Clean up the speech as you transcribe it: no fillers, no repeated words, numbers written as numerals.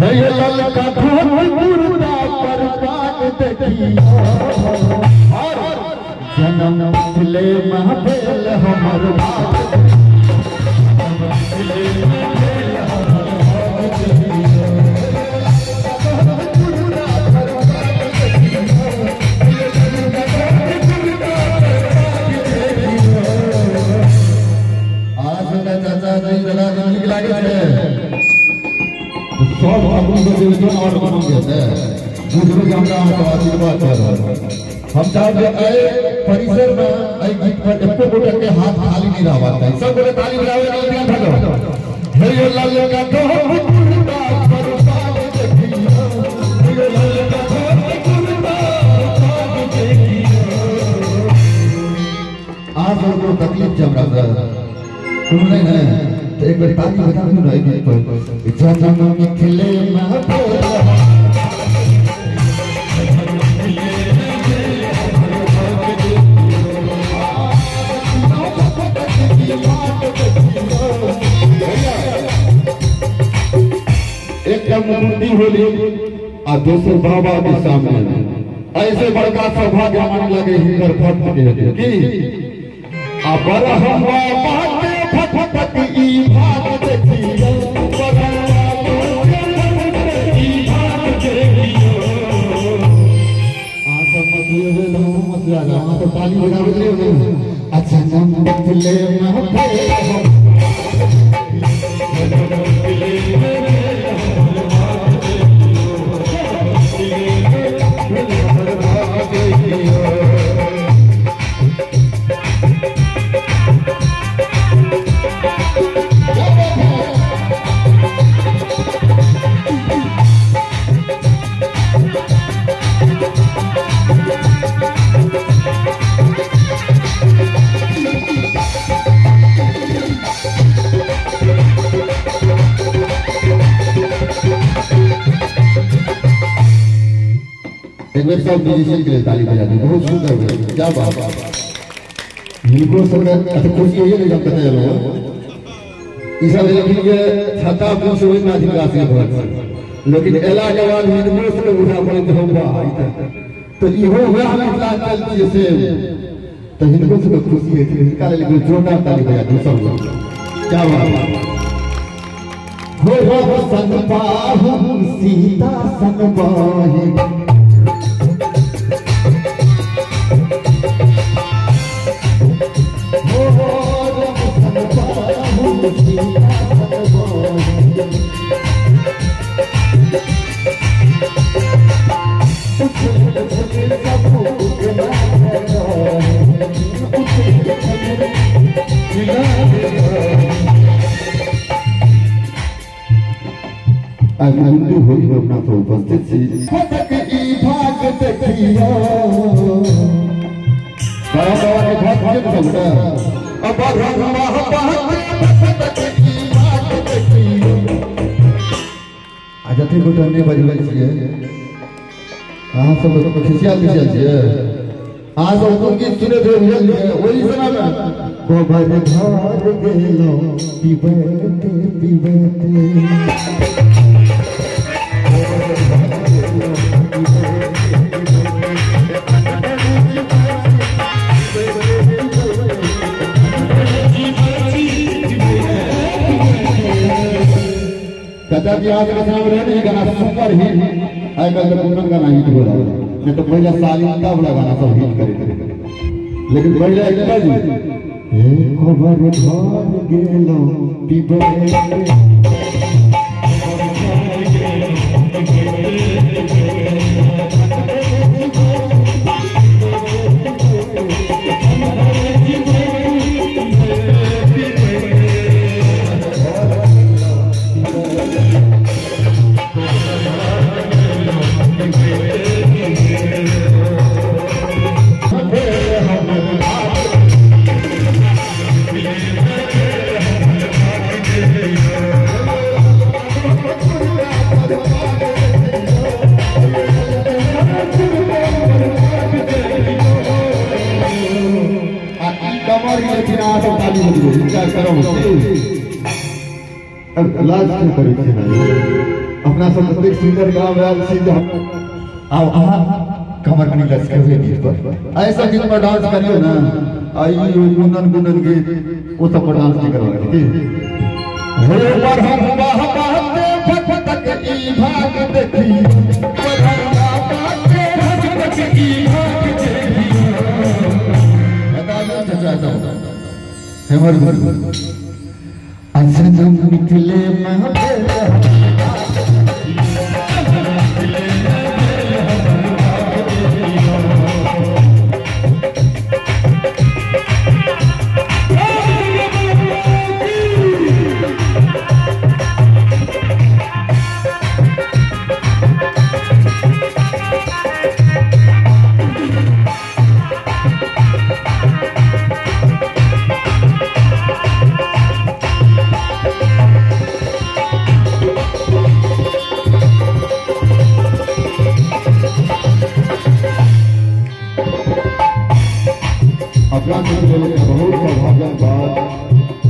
हे ललका धोती कुर्ता पर पाग देखियो और जन्म मिथिले में भेल हमर भाग मिथिले में भेल हमर भाग आज चाचा जी गला नीक लागे छै सब आदमी के देवता और मांगे छै बुझलो जे हमरा अहाँके आशीर्वाद चल रहल। हम चाहब जे एहि परिसर में एहि गीत पर एको गोटे के हाथ खाली नहीं रहबाक चाही, सब गोटे ताली बजाबै के ध्यान राखब। हे यो ललका धोती कुर्ता पर पाग देखियो, हे यो ललका धोती कुर्ता पर पाग देखियो। आज और कोनो तकलीफ छै हमरा से कोनो नहीं है तो एक बार ताली बजा दियो ना एहि गीत पर। जन्म मिथिले में भेल एक मुकुंदी होली आ दोसर बाबा के सामने ऐसे बड़का सौभाग्य मन लगे हिनकर भक्त के की आ बरहम बाबा के भक्त ई भाग देखियो ई भाग देखियो। आ सब मत भेल हम मत जा अहाँ तो ताली बजाबैत रहियो। अच्छा जन्म मिथिले में भेल एक बार सब म्यूजिशियन के लिए ताली बजा दी, बहुत सुंदर भेल, क्या बात। हिनको सबके अच्छा खुशी होइए ने जब कतऽ एलहुँ। ई सब लेकिन जे छता पुछ ओहि में जिनका से भरत लेकिन एला के बाद हिनको सबके बुझा पड़ैत हम वाह तो इहो वएह मिथिलांचल छियै से तो हिनको सबके खुशी होइ छै। हिनका लेल एक जोरदार ताली बजा दी सब लोग, क्या बात। हो सन बाहु सीता सन बाही हिंदू होली में अपना तो उपस्थित छी। भाग देखियो बाबा के भाग के सबटा अब आ जते गोटा नहि बजबै छियै अहाँ सब खिसियाल खिसियाल छियै। अहाँ सब कोन गीत सुनैत हेबै बुझलियै ओहि समयमे गोबर घर गेलहुँ पिबैते पिबैते चाचा जी आज के समय में ये गाना सुपर हिट आइ काल्हि तऽ कोनो गाना हिट हो रहा है नहीं तो पहले शालीनता वाला गाना सब हिट करे लेकिन पहले एक बाजी एक खबर घर गेलो पिबैते अपना सब ततेक सुंदर गाँव आयल छी जे आउ अहाँ कमर कनी लचके हुए गीत पर ऐसा गीत पर डांस करियो ना। आई गुंदन गुंदन गीत वो सब पर डांस नहीं करवाएंगे की हो बढ़म बाते भटक ई भाग देखी बढ़म बाते भटक ई भाग देखी। बता दो चाचा ऐसा हेमर गुरु असनम मिथिले में अपना बहुत सौभाग्यक बात